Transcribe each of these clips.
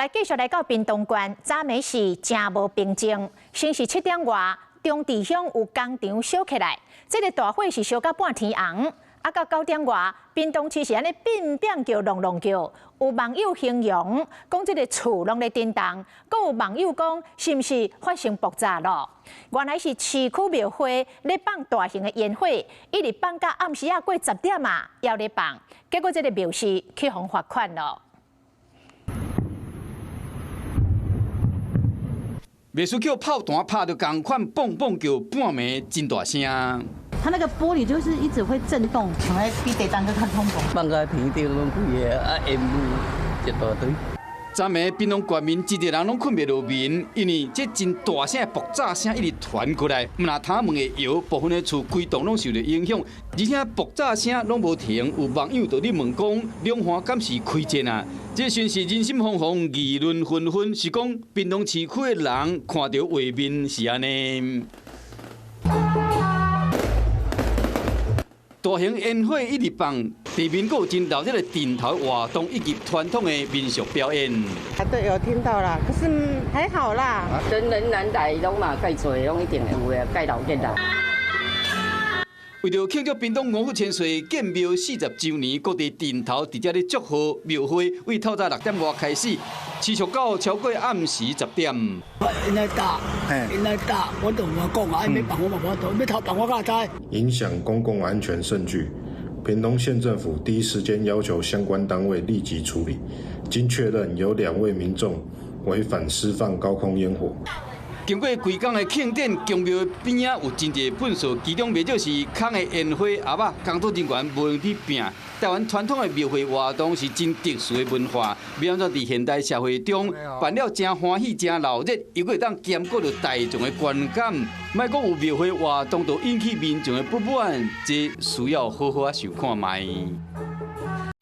來繼續來到屏東縣，昨暝是誠無平靜，先是7點外，中池鄉有工廠燒起來，這個大火是燒到半天紅。啊，到9點外，屏東市是按呢變變叫、隆隆叫，有網友形容講這个厝攏咧震動，閣有網友講是毋是發生爆炸咯？原來是市區廟會咧放大型的煙火，一直放到暗時仔過10點啊，猶咧放，結果這个廟是去予罰款咯。袂輸叫炮彈拍著仝款，蹦蹦叫，半暝真大聲。它那個玻璃就是一直會震動，像咧比地震閣較恐怖。放到天頂攏規个啊煙霧一大堆。昨暝屏東縣民真濟人攏睏袂落眠，因為這真大聲的爆炸聲一直傳過來，毋但頭毛的窯部分的厝規棟攏受著影響，而且爆炸聲攏無停。有網友就咧問講：兩岸敢是開戰啊？這時是人心惶惶，議論紛紛，是講屏東市區的人看著畫面是按呢。大型煙火一直放，地面閣有真鬧熱的陣頭活動以及傳統的民俗表演。啊，對，有聽到啦，可是還好啦。真人難來，攏嘛蓋厝的，攏一定會有的，蓋鬧熱啦。為著慶祝屏東五福千歲建廟40週年，各地陣頭佇遮咧祝賀廟會，為透早6點外開始，持續到超過暗時10點。𪜶來打，𪜶來打，我都無講啊，欲放我嘛無法度，欲偷放我敢知。影響公共安全甚巨，屏東縣政府第一時間要求相關單位立即處理。經確認，有兩位民眾違反施放高空煙火。經過規工的慶典，宮廟邊仔有真濟噴射，其中袂少是空的煙花盒仔，工作人員無閒去拚。台灣傳統的廟會活動是真特殊的文化，欲按怎佇現代社會中辦了誠歡喜、誠鬧熱，又閣會當兼顧著大眾的觀感。莫講有廟會活動，就引起民眾的不滿，這需要好好仔想看覓。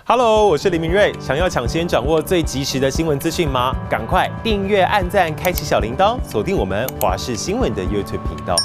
Hello，我是林明睿。想要搶先掌握最及時的新聞資訊嗎？趕快訂閱、按讚、開啟小鈴鐺，鎖定我們華視新聞的 YouTube 頻道。